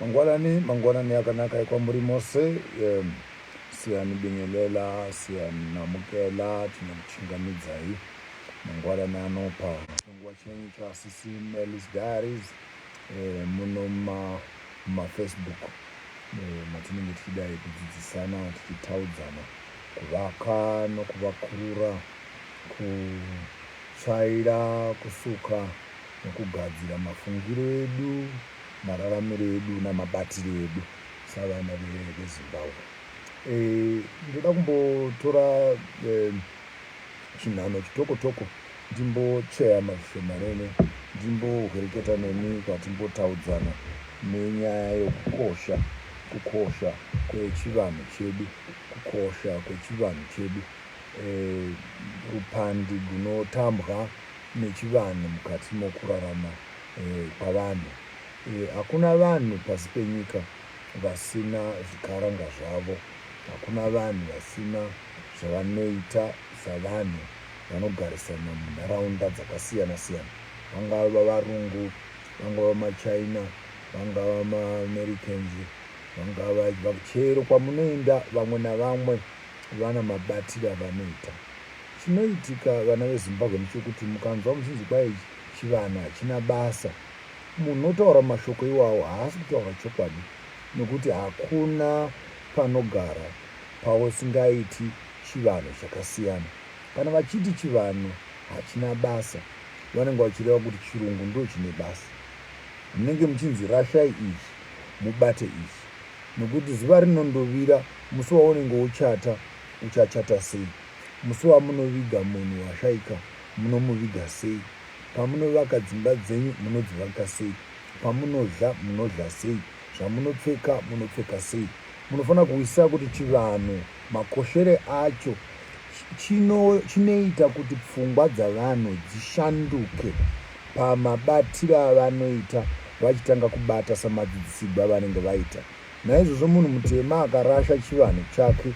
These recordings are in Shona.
Mangwanani, mangwanani akanaka ekwamuri mose. Siyanibingelela, siyanamukela, tinokuchingamidzai mangwanani ano pachirongwa chenyu chaSisi Melis Diaries muno mumafacebook matinenge tichidai kudzidzisana, tichitaudzana, kuvaka nokuvakurura, kutsvaira, kusuka nokugadzira mafungiro edu, mararamiro edu namabatiro edu savana veZimbabwe. Ndoda kumbotora chinhano chitoko-toko ndimbotsveyama zvishomanene, ndimbohwereketa nemi kwatimbotaudzana nenyaya yokukosha kukosha kwechivanhu chedu, kukosha kwechivanhu chedu, rupandi gunotambwa nechivanhu mukati mokurarama kwavanhu. Hakuna vanhu pasi penyika vasina zvikaranga zvavo. Hakuna vanhu vasina zvavanoita savanhu vanogarisana munharaunda dzakasiyana-siyana. Vangava varungu, vangava maChina, vangava maAmericans, vangava chero kwamunoenda vamwe navamwe vana mabatiro avanoita. Chinoitika vana veZimbabwe ndechokuti mukanzwa muchinzi kwai chivanhu hachina basa, munhu unotaura mashoko iwawo haasi kutaura chokwadi nokuti hakuna panogara pausingaiti chivanhu chakasiyana. Kana vachiti chivanhu hachina basa vanenge vachireva kuti chirungu ndo chine basa. Munenge muchinzi rashai izvi mubate izvi nokuti zuva rinondovira musi waunenge uchata uchachata sei, musi wamunoviga munhu washaika munomuviga sei, pamunovaka dzimba dzenyu munodzivaka sei, pamunodla munodla sei, zvamunopfeka munopfeka sei. Munofanira kuhwisisa kuti chivanhu makoshere acho chinoita kuti pfungwa dzavanhu dzishanduke pamabatiro avanoita vachitanga kubata samadzidzisigwe avanenge vaita. Naizvozvo munhu mutema akarasha chivanhu chake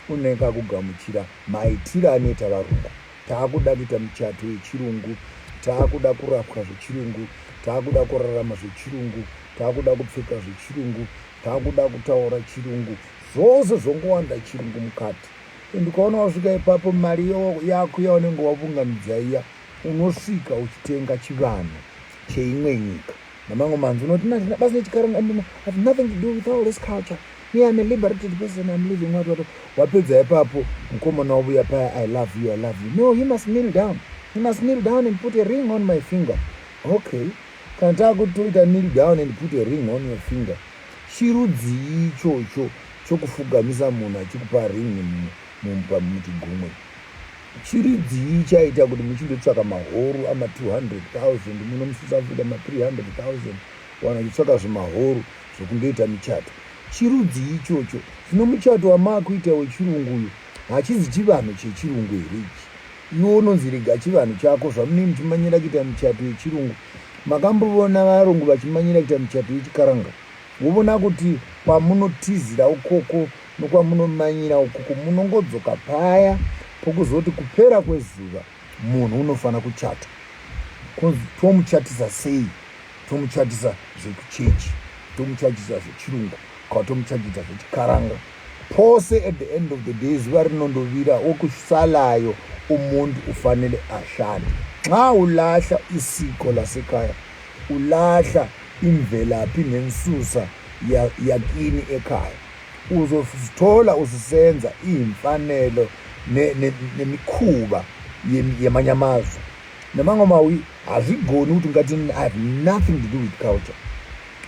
unenge akugamuchira maitiro anoita varungu. Taakuda kuita michato yechirungu, taakuda kurapwa zvechirungu, taakuda kurarama zvechirungu, taakuda kupfeka zvechirungu, taakuda kutaura chirungu, zvose zvongowanda chirungu mukati. And ukaona wasvika ipapo mari yako yaunenge wavunganidza iya unosvika uchitenga chivanhu cheimwe nyika. Namamwe manzwi unoti handina basa nechikaranga, I have nothing to do with all this culture. Me, I'm a liberated person, I'm living what, what. Wapedza ipapo mukomana wavuya paya, I love you, I love you. No, you must kneel down. You must kneel down and put a ring on my finger. Okay. Kana takutoita kneel down and put a ring on your finger, chirudzii ichocho chokufugamisa munhu achikupa ring muchigumwe? Chirudzii chaita kuti muchindotsvaka mahoru ama 200,000 muno muSouth Africa, ma 300,000 vanhu vachitsvaka zvimahoru zvokundoita michato? Chirudzii ichocho? Zvino muchato wamaakuita wechirungu uyu hachizi chivanhu chechirungu here ichi? Iwe unonzi rega chivanhu chako zvamunenge muchimanyira kuita michato yechirungu. Makambovona varungu vachimanyira kuita michato yechikaranga? Wovona kuti kwamunotizira ukoko nokwamunomanyira ukoko munongodzoka paya pokuzoti kupera kwezuva munhu unofanira kuchata. Kunzi tomuchatisa sei? Tomuchatisa zvekuchechi, tomuchatisa zvechirungu kana tomuchatisa zvechikaranga. Pose at the end of the day zuva rinondovira okusalayo umuntu ufanele ashade. Nxa ulahla isiko lasekhaya, ulahla imvelaphi nensusa yakini ekhaya, uzozithola ususenza iy'mfanelo nemikhuba yamanye amazwe. Nemamwe mawi hazvigoni kuti ungati I have nothing to do with culture.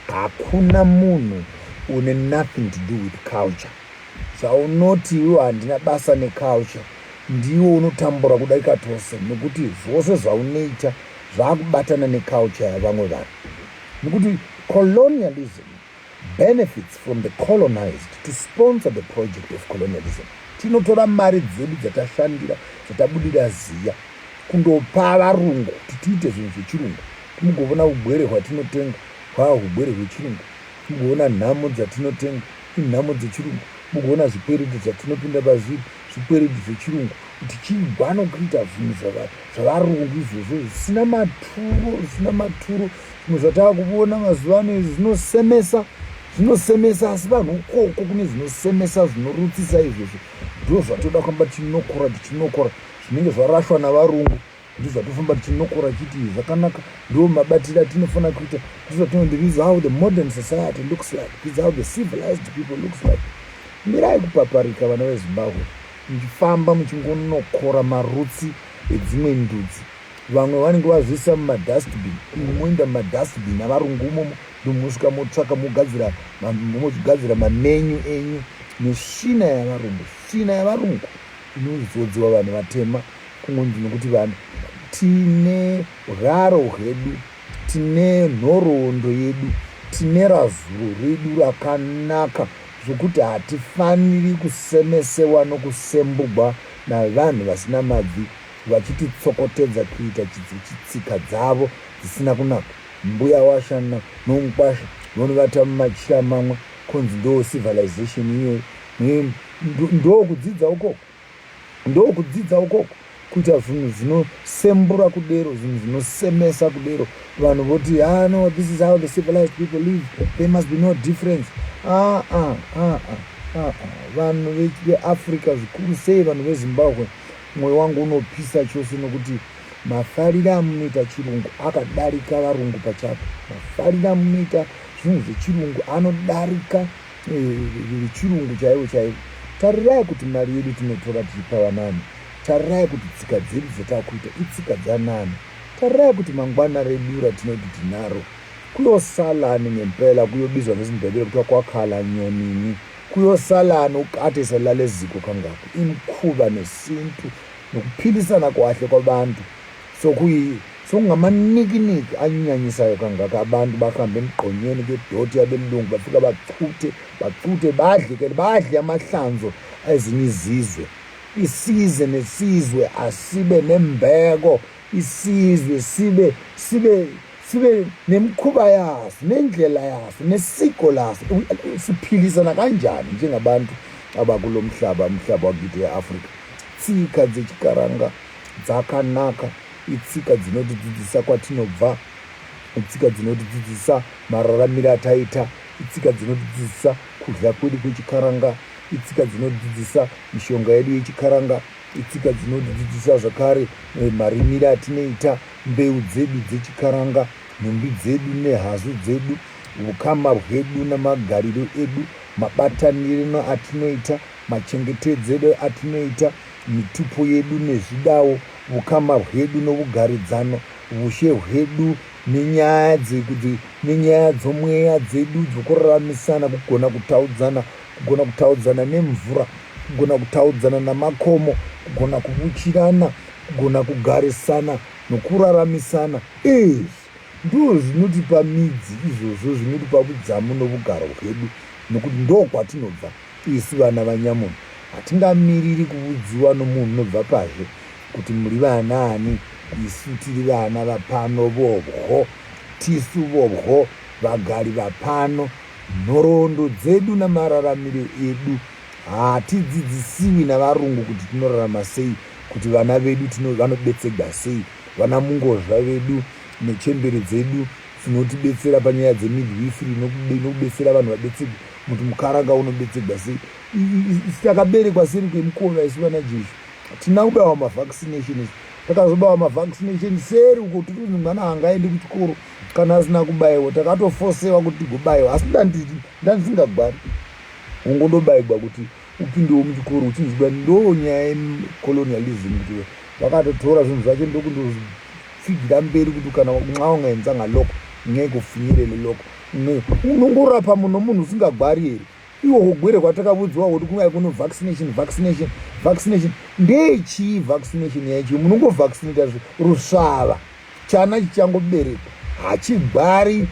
Hakuna munhu une nothing to do with culture. Zvaunoti iwe handina basa neculture, ndiwe unotambura kudarika tose, nokuti zvose zvaunoita zvakubatana neculture yavamwe vanhu. Nokuti colonialism benefits from the colonized to sponsor the project of colonialism. Tinotora mari dzedu dzatashandira, dzatabudira ziya, kundopa varungu kuti tiite zvinhu zvechirungu. Mugovona ugwere hwatinotenga hwava hugwere hwechirungu. Mugovona nhamo dzatinotenga inhamo dzechirungu. Mugovona zvikwereti zvatinopinda pazviri zvikwereti zvechirungu. Tichigwa nokuita zvinhu zvavarungu izvozvo zvisina maturo, zvisina maturo. Zvimwe zvatava kuvona mazuva ano izvi zvinosemesa. Zvinosemesa, asi vanhu ukoko kune zvinosemesa zvinorutsisa izvozvo. Ndo zvatoda kufamba tichinokora tichinokora zvinenge zvarashwa navarungu. Ndozvatofamba tichinokora chiti zvakanaka, ndo mabatiro atinofanira kuita. Ndozvatino, this is how the modern society looks like, this is how the civilized people looks like. Mirai kupaparika, vana veZimbabwe, muchifamba muchingonokora marutsi edzimwe ndudzi. Vamwe vanenge vazviisa mumadustbin, imwe moenda mumadustbin avarungu umomo, ndomusvika motsvaka mogadzira mogadzira mamenyu enyu nesvina yavarungu. Svina yavarungu inozodziwa vanhu vatema kungonzi nokuti vanhu tine hwaro hwedu, tine nhoroondo yedu, tine razuro redu rakanaka zvokuti hatifaniri kusemesewa nokusembugwa navanhu vasina mabvi vachititsokotedza kuita chitsika dzavo dzisina kunaka. Mbuya washa nomukwasha vonovata mumachira mamwe, kunzi ndo civilization iyoyo. Ndo kudzidza ukoko, ndo kudzidza ukoko, kuita zvinhu zvinosembura kudero, zvinhu zvinosemesa kudero, vanhu voti, "Ah, no, this is how the civilized people live, there must be no difference." Ah, ah, ah, ah, ah. Vanhu veAfrica, zvikuru sei vanhu veZimbabwe, mwoyo wangu unopisa chose nokuti mafariro amunoita chirungu akadarika varungu pachavo. Mafariro amunoita zvinhu zvechirungu anodarika vechirungu chaivo chaivo. Tarirai kuti mari yedu tinotora tichipa vanani. Tarirai kuti tsika dzedu dzatakuita itsika dzanani. Tarirai kuti mangwana redu ratinoti tinaro kuyosalani ngempela, kuyobizwa ngesiNdebele kuthiwa kwakhala nyonini, kuyosalani ukade selala eziko kangako. Imikhuba nesintu nokuphilisana kwahle kwabantu sokungamanikiniki anyanyisayo kangaka. Abantu bahambe emgqonyeni kedoti yabelungu, bafika bachuthe bacuthe, badle ke, badle amahlanzo ezinye izizwe. Isizwe nesizwe asibe nembeko, isizwe sibe nemikhuba yaso, nendlela yaso, nesiko laso. Siphilisana kanjani njengabantu abakulo mhlaba, umhlaba wakithi eAfrika? Tsika dzechikaranga dzakanaka, itsika dzinotidzidzisa kwatinobva, itsika dzinotidzidzisa mararamiro ataita, itsika dzinotidzidzisa kudya kwedu kwechikaranga, itsika dzinotidzidzisa mishonga yedu yechikaranga, itsika dzinotidzidzisa zvakare marimiro atinoita mbeu dzedu dzechikaranga, nhumbi dzedu nehazu dzedu, ukama hwedu namagariro edu, mabatanirano atinoita, machengetedzero atinoita mitupo yedu nezvidawo, ukama hwedu nougaridzano, ushe hwedu nenyaya dzomweya dzedu dzokuraramisana, kugona kutaudzana, kugona kutaudzana nemvura, kugona kutaudzana namakomo, kugona kuvuchirana, kugona kugarisana nokuraramisana. Izvi ndo zvinotipa midzi, izvozvo zvinotipa udzamu nougaro hwedu, nokuti ndo kwatinobva isu vana vanyamunhu. Hatingamiriri kuudziwa nomunhu unobva pazhe kuti muri vanaani. Isu tiri vana vapano vobwo, tisu vobwo vagari vapano. Nhoroondo dzedu namararamiro edu hatidzidzisiwi navarungu kuti tinorarama sei, kuti vana vedu vanobetsegwa sei, vana mungozva vedu nechembere dzedu dzinotibetsera panyaya dzemidwifery nokubetsera vanhu vabetsegwa, kuti mukaranga unobetsegwa sei. Isu takaberekwa seri kwemukova, isu vana Jeshu hatina kubayiwa mavaccination. Isu takazobayiwa mavaccination seri uko, tiri kunzi mwana haangaendi kuchikoro kana asina kubayiwa. Takatofosewa kuti tigobayiwa, asi ndandisingagwari, ungondobayigwa kuti upindewo muchikoro uchinzwa. Ndo nyaya yecolonialism, kuti vakatotora zvinhu zvacho ndokundopfigira mberi, kuti kana nxa ungayenzanga lokho ngeke ufinyelele lokho. Unongorapa munhu, munhu usingagwari here? Iwo hugwere hwatakavudziwa kuti kungai kuno vaccination, vaccination, vaccination ndechii? Vaccination yacho munongovaccinata rusvava, chana chichangoberekwa hachigwari,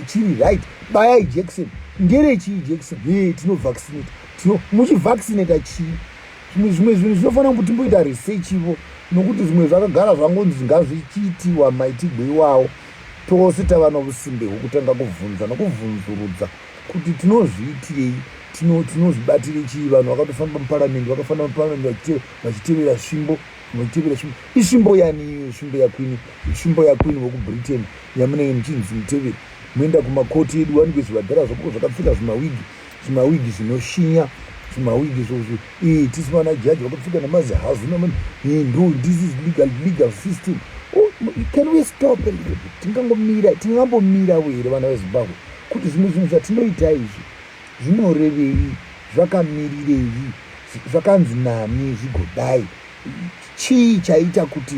chiri right. Bayai jekiseni, nderechii jekiseni? He, tinovaccinata, muchivaccinata chii? Zvimwe zvinhu zvinofanira kuti timboita researchivo, nokuti zvimwe zvakagara zvangonzi ngazvichiitiwa maitigwe iwawo. Tose tava nousimbe hwekutanga kubvunza nokubvunzurudza kuti tinozviitirei, tinozvibatire chii. Vanhu vakatofamba muparamende, vakafamba muparamende vachitevera svimbo, vachitevera svimbo. Isvimbo yani iyo? Svimbo yaqueen, svimbo yaqueen wekuBritain yamunenge muchinzi mutevere. Moenda kumakoti edu, wanikwe zvivadhara zvako zvakapfeka zvimawigi, zvimawigi zvinoshinya, zvimawigi zvozvo. Ee, tisu vana jaji vakapfeka namazihazu nama ee, ndo this is legal system. Oh, can we stop a little bit? Tingangomira, tingambomirawo here vana veZimbabwe kuti zvimwe zvinhu zvatinoita izvi zvinorevei, zvakamirirei, zvakanzi nani zvigodai? Chii chaita kuti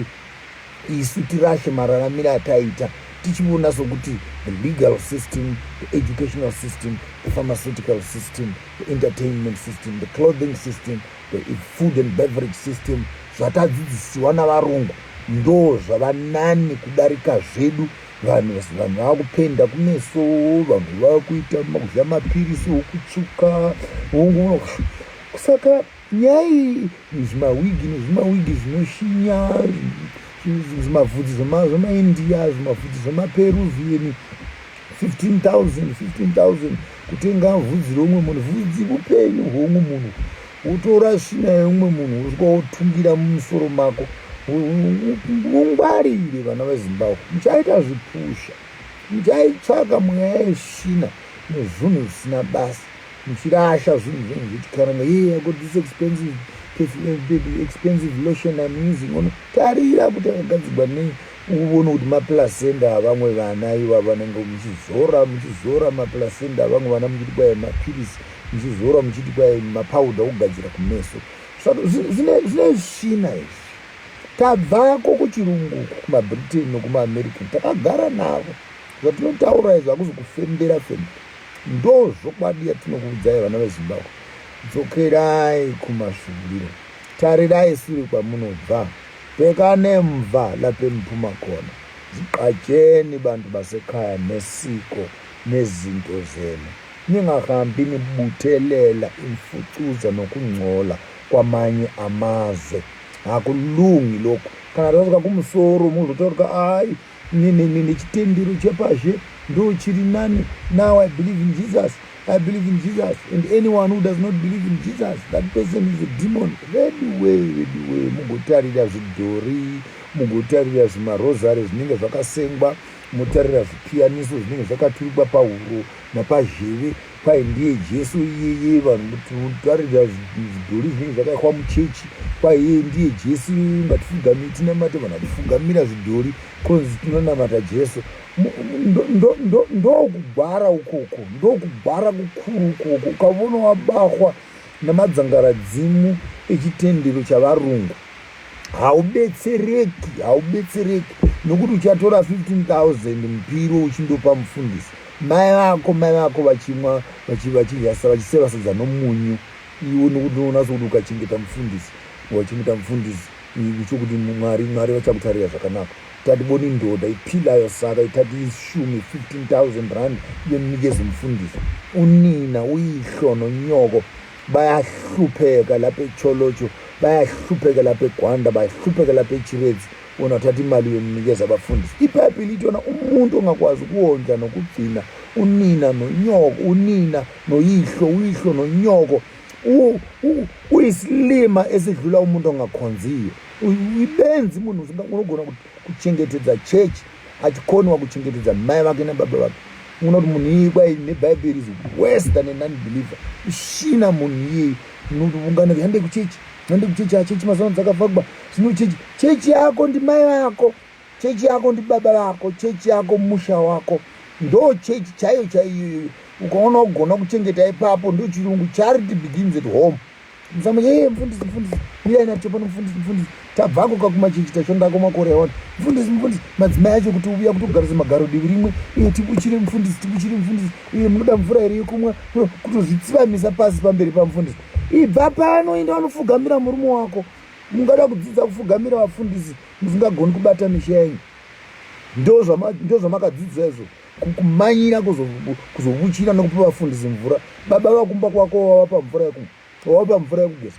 isu tirashe mararamiro ataita tichiona sokuti the legal system, the educational system, the pharmaceutical system, the entertainment system, the clothing system, the food and beverage system zvatadzidzisiwa navarungu ndo zvava nani kudarika zvedu? Vanhu vava kupenda kumeso, vanhu vava kuita kudya mapirisi okutsvuka. Saka nyaya iyi, zvimawigi nezvimawigi zvinoshinya, zvimavhudzi zvemaIndia, zvimavhudzi zvemaPeruvian, 15,000, 15,000 kutenga vhudzi reumwe munhu. Vhudzi upenyu hweumwe munhu. Wotora svina yeumwe munhu, wosvika wotungira mumusoro mako. Mungwarire, vana veZimbabwe, muchaita zvipusha, muchaitsvaka mweya yesvina nezvinhu zvisina basa, muchirasha zvinhu zvenyu zvechikaranga. Ye, I got this expensive lotion I'm using. Ono tarira kuti akagadzirwa nei, uone kuti maplacenta avamwe vana iva vanenge muchizora, muchizora maplacenta avamwe vana, muchiti kwai mapirisi, muchizora muchiti kwai mapauda okugadzira kumeso. Zvine svina izvi. Tabvako kuchirungu, kumaBritain nokumaAmerican, takagara navo. Zvatinotaura izvi hakuzi kufembera fembera, ndo zvokwadi yatinokuudzai, vana veZimbabwe. Dzokerai kumasvuriro, tarirai sure kwamunobva. Bhekani emva lapho eniphuma khona. Zigqajeni, bantu basekhaya, nesiko nezinto zenu. Ningahambi nibuthelela imfucuza nokungcola kwamanye amazwe. Hakulungi lokhu. Kana tasvika kumusoro, muzotaura ai nechitendero chepazhe ndo chiri nani. Now I believe in Jesus, I believe in Jesus, and anyone who does not believe in Jesus, that person is a demon. Veduwe, veduwe, mugotarira zvidhori, mugotarira zvimarozari zvinenge zvakasengwa, mutarira zvipiyaniso zvinenge zvakaturikwa pahuro napazheve, kwai ndiye Jesu iyeye. Vanhu mutarira zvidhori zvinenge zvakaiswa muchechi, kwai iye ndiye Jesu, ngatifugami tinamate. Vanhu vachifugamira zvidhori, konzi tinonamata Jesu. Ndokugwara ukoko, ndokugwara kukuru ukoko. Ukavona wabahwa namadzangaradzimu echitendero chavarungu, haubetsereki, haubetsereki, nokuti uchatora 15,000 mupiro uchindopa mufundisi, mai vako, mai vako vachimwa, vachidya, vachiseva sadza nomunyu. Iwe nokuti unoona sokuti ukachengeta mufundisi, wachengeta mufundisi, chokuti Mwari, Mwari vachakutarira zvakanaka. Tatibona indoda iphilayo, saka ithatha ishumi 15,000 rand iyonikeza umfundisi. Unina, uyihlo nonyoko bayahlupheka lapha eCholotsho, bayahlupheka lapha eGwanda, bayahlupheka lapha eChiredzi. Wona uthatha imali uyonikeza abafundisi. IBhayibheli ithi yona umuntu ongakwazi ukuwondla nokugcina unina nonyoko, unina noyihlo, uyihlo nonyoko, uyisilima esidlula umuntu ongakhonziyo. Ibenzi munhu unogona kuchengetedza chechi achikoniwa kuchengetedza mai vake nababa vake. Unoona kuti munhu iyeye kwai nebhaibheri is worse than a non-believer. Svina munhu iyeye. Ungana hande kuchechi, hande kuchechi, achechi mazuva ano dzakavhagwa zvino. Chechi, chechi yako ndimai vako, chechi yako ndibaba vako, chechi yako musha wako, ndo chechi chaiyo chaiyo iyoyo. Ukaona ugona kuchengeta ipapo, ndo chirungu, charity begins at home. Musama ye mufundisi, mufundisi, mirai nacho pano, mufundisi, mufundisi. Tabvako kakumachechi tashondako makore awanda. Mufundisi, mufundisi, madzimai acho kuti uya kutogarisa magaro divi rimwe. Iye tibuchire mufundisi, tibuchire mufundisi. Iye munoda mvura here yekumwa? Kutozvitsivamisa pasi pamberi pamufundisi. Ibva pano, enda unofugamira murume wako. Mungada kudzidza kufugamira vafundisi musingagoni kubata misha yenyu? Ndo zvamakadzidza izvo, kumanyira kuzovuchira nokupa vafundisi mvura. Baba vakumba kwako wavapa mvura yekumwa, wavapa mvura yekugeza,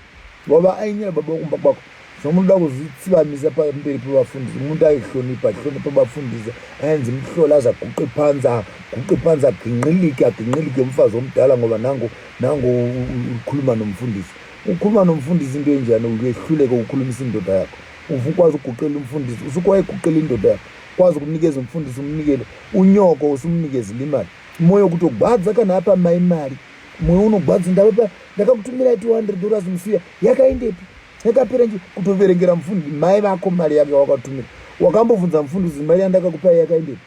wava ainyira baba vakumba kwako? Zvamunoda kuzvitsivamisa pamberi pevafundisi. Umuntu aihlonipha, hlonipha bafundisi. Ayenza imihlola, aze aguqe phansi, aguqe phansi, aginqilike, aginqilike umfazi omdala, ngoba nangu, nangu ukhuluma nomfundisi. Ukhuluma nomfundisi into enjani, uyehluleka ukukhulumisa indoda yakho? Ukwazi ukuguqela umfundisi, usukwazi indoda yakho, kwazi ukunikeza umfundisi umnikelo, unyoko usumnikezile imali. Moyo kutogwadza kana apa mai mari, moyo unogwadza. Ndavapa, ndakakutumirai $200 musiya, yakaendepi? Yakapera nje. Kutoverengera mufundi mai vako mari yake wakatumira. Wakambobvunza mufundisi, mari yandakakupai yakaendepi?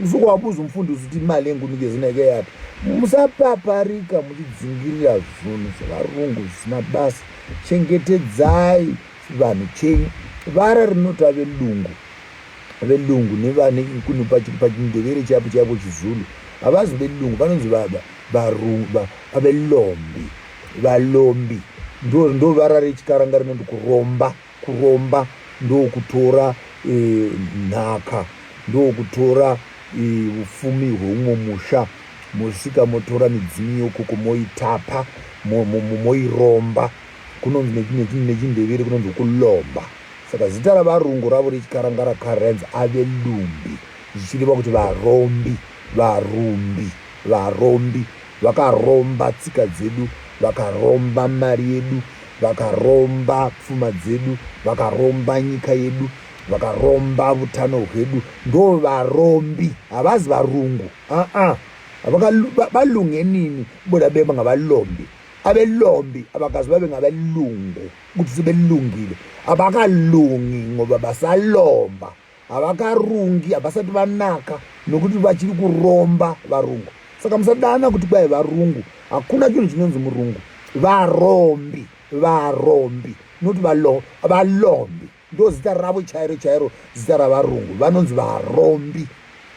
Usukuwabuza umfundisi kuti imali engunikeze nake yapi. Musapaparika muchidzingirira zvinhu zvevarungu zvisina basa. Chengetedzai chivanhu chenyu. Vara rinoti avelungu, velungu pachindevere chaipo chaipo chizulu havazi velungu, vanonzi avelombi. Valombi ndo vara rechikaranga rinoti kuromba. Kuromba ndokutora nhaka, ndokutora upfumi hweumwe musha, mosvika motora midzimu yokoko moitapa, moiromba. Kunonzi nechindevere kunonzi kulomba. Saka zita ravarungu ravo rechikaranga rakare rainzi avelumbi, zvichireva kuti varombi, varumbi, varombi. Vakaromba tsika dzedu, vakaromba mari yedu, vakaromba pfuma dzedu, vakaromba nyika yedu, vakaromba utano hwedu. Ndo varombi, havazi varungu. Aa, balunge nini bona beba ngabalombi. Abelombi abakazi babe ngabelungu, ukuthi sebelungile. Abakalungi ngoba basalomba. Havakarungi, havasati vanaka nokuti vachiri kuromba varungu. Saka musadana kuti kwai varungu. Hakuna chinhu chinonzi murungu. Varombi, varombi, not valombi. Ndo zita ravo chairo chairo, zita ravarungu. Vanonzi varombi,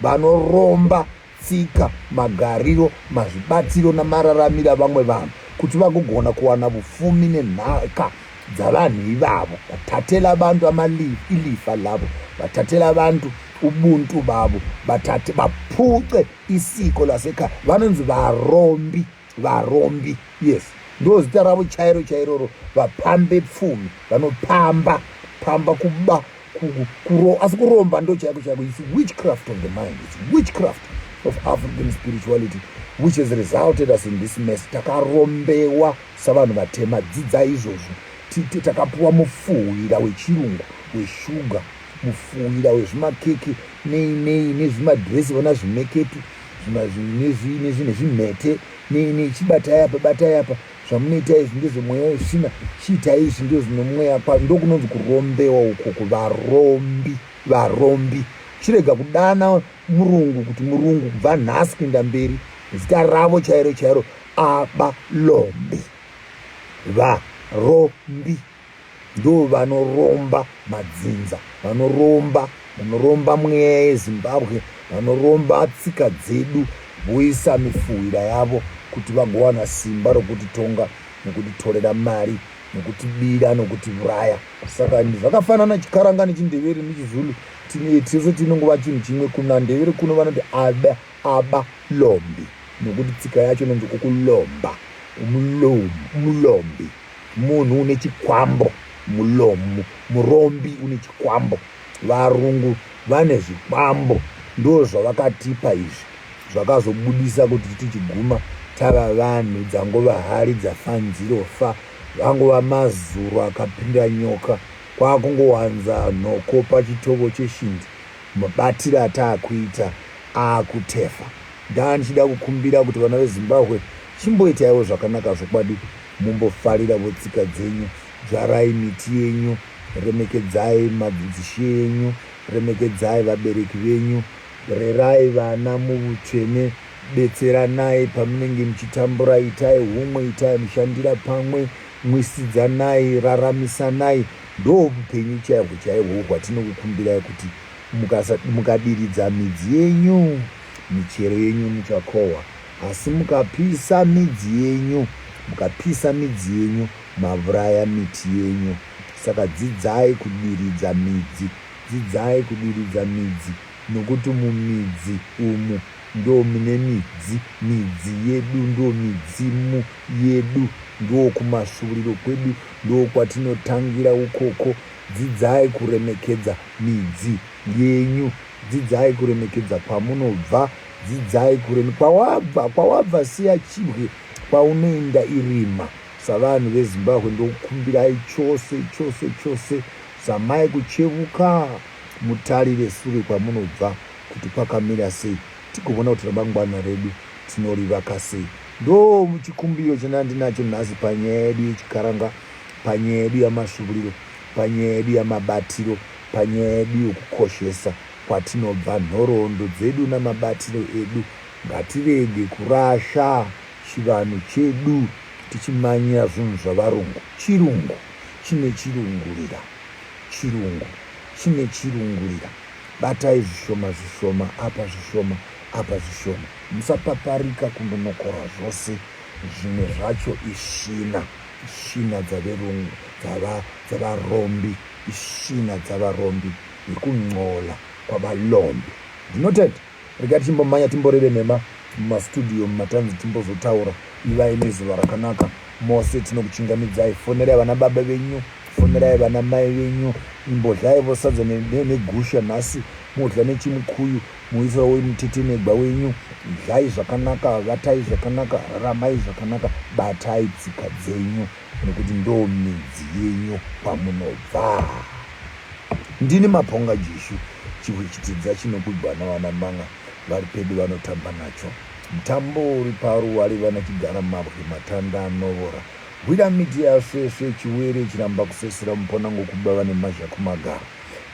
vanoromba tsika, magariro, mazvibatiro namararamiro avamwe vanhu kuti vagogona kuwana vupfumi nenhaka dzavanhu ivavo. Vathathela abantu ilifa labo, vathathela abantu ubuntu babo, bathathe baphuce isiko lasekhaya. Vanonzi varombi, varombi. Yes, ndo zita ravo chairo chairoro. Vapambe pfumi, vanopamba, pamba, kuba, asi kuromba ndo chaiko chaiko. It's witchcraft of the mind, it's witchcraft of African spirituality which has resulted us in this mess. Takarombewa savanhu vatema, dzidza izvozvo. Takapuwa mufuhwira wechirungu, weshuga, mufuhwira wezvimakeke nei nei nezvimadhiresi, vona zvimeketu nezvimhete nei nei. Chibatai apa, batai apa, zvamunoita izvi ndezvemweya wesvina, chiitai izvi ndozvinomweya kwa. Ndokunonzi kurombewa ukoko. Varombi, varombi. Chirega kudana murungu kuti murungu kubva nhasi kuenda mberi. Zita ravo chairo chairo abalombi, varombi. Ndo vanoromba madzinza, vanoromba, vanoromba mweya yeZimbabwe, vanoromba tsika dzedu, voisa mifuhwira yavo kuti vagowana simba rokutitonga nokutitorera mari nokutibira nokutiuraya. Saka zvakafanana chikaranga nechindevere nechizulu, tese tinongova chinhu chimwe. Kuna ndevere kuno vanoti aba, aba lombi, nokuti tsika yacho inonzi kukulomba, umulombi, munhu une chikwambo, mulomu, murombi une chikwambo. Varungu vane zvikwambo, ndo zvavakatipa izvi, zvakazobudisa kuti tichiguma tava vanhu dzangova hari dzafanzirofa, vangova mazuro akapinda nyoka, kwakungowanza nhoko pachitovo cheshindi. Mabatiro ataakuita akutefa. Ndandichida kukumbira kuti vana veZimbabwe chimboitaiwo zvakanaka zvokwadi, mumbofariravo tsika dzenyu, dzvarai miti yenyu, remekedzai madzidzishe enyu, remekedzai vabereki venyu, rerai vana muvutsvene, betseranai pamunenge muchitambura, itai humwe, itai mushandira pamwe, mwisidzanai, raramisanai. Ndo vupenyu chaihwo chaihwo hwatinokukumbirai kuti mukadiridza midzi yenyu, michero yenyu muchakohwa. Asi mukapisa midzi yenyu, mukapisa midzi yenyu, mavuraya miti yenyu. Saka dzidzai kudiridza midzi, dzidzai kudiridza midzi, nokuti mumidzi umu ndo mune midzi, midzi yedu ndo midzimu yedu, ndo kumasvuuriro kwedu, ndo kwatinotangira ukoko. Dzidzai kuremekedza midzi yenyu, dzidzai kuremekedza kwamunobva, dzidzai kureme kwawabva, kwawabva siya chibwe, kwaunoenda irima. Savanhu veZimbabwe ndokukumbirai chose chose chose. Zamai kuchevuka mutarire sure kwamunobva kuti kwakamira sei tigovona kuti ramangwana redu tinorivaka sei. Ndo chikumbiro chandandinacho nhasi panyaya yedu yechikaranga, panyaya yedu yamasvuuriro, panyaya yedu yamabatiro, panyaya yedu yokukoshesa kwatinobva, nhoroondo dzedu namabatiro edu. Ngatirege kurasha chivanhu chedu tichimanyira zvinhu zvavarungu. Chirungu chine chirungurira. Chirungu chine chirungurira. Batai zvishoma zvishoma apa zvishoma apa zvishoma. Musapaparika kundonokora zvose. Zvimwe zvacho isvina. Isvina dzaverungu, dzava, dzavarombi. Isvina dzavarombi yekun'ola kwavalombi. Ndinotenda. Regai tichimbomhanya timboreve nhema mumastudio mumatanzi timbozotaura. Ivai nezuva rakanaka mose tinokuchingamidzai. Fonerai vana baba venyu, fonerai vana mai venyu, imbodlaivo sadza negusha nhasi, modla nechimukuyu, moisawo mutetenegwa wenyu. Dlai zvakanaka, vatai zvakanaka, raramai zvakanaka, batai tsika dzenyu nekuti ndo midzi yenyu kwamunobva. Ndini Maponga Jishu, chihwe chitidza chinokwigwa navana man'a vari pedu vanotamba nacho. Mutambo uri paruware vana chigara mabwe matanda anovora. Hwira miti yasvesve chiwere chiramba kusesera mupona ngokuba vane mazha kumagaro.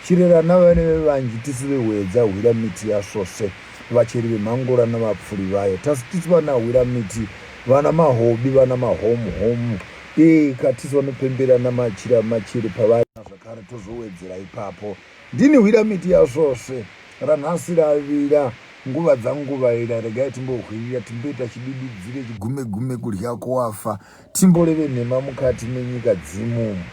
Chirerana vane vevanji tisu vehwedza hwira miti yasvosve vacheri vemhangura navapfuri vayo. Tasu tisu vana hwira miti vana mahobi vana mahomu homu. Ee katisu vanopembera namachira machere pavari zvakare tozowedzera ipapo. Ndini hwira miti yasvosve ranhasi ravira nguva dzanguvaira regai timbohwirira timboita chidididzire chigume gume kudya kowafa timboreve nhema mukati menyika dzimu.